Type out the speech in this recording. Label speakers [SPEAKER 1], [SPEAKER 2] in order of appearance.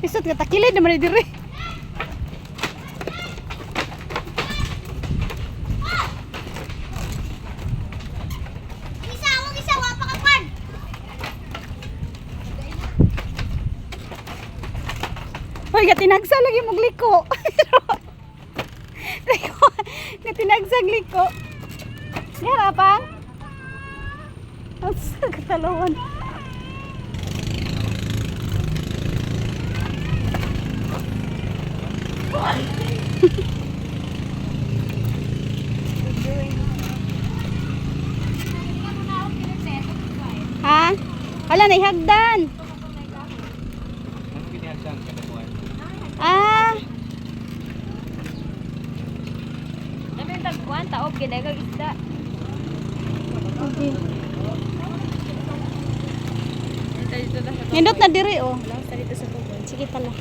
[SPEAKER 1] Isot ka takilid naman ni diri.
[SPEAKER 2] Isa, wag isa, wa pa ka pan.
[SPEAKER 1] Hoy, gatinagsa lagi mong liko. Liko. Gatinagsag liko. Yara pang. Ang sa katalawan. Ha? Hala, naihagdan.
[SPEAKER 3] Ano ginihagdan ka na?
[SPEAKER 1] Ah,
[SPEAKER 2] Dami yung tagkuhan, taob, ginagag isda.
[SPEAKER 1] Okay. Nindot na diri oh.
[SPEAKER 2] Dito sa bubon.
[SPEAKER 1] Sige tala.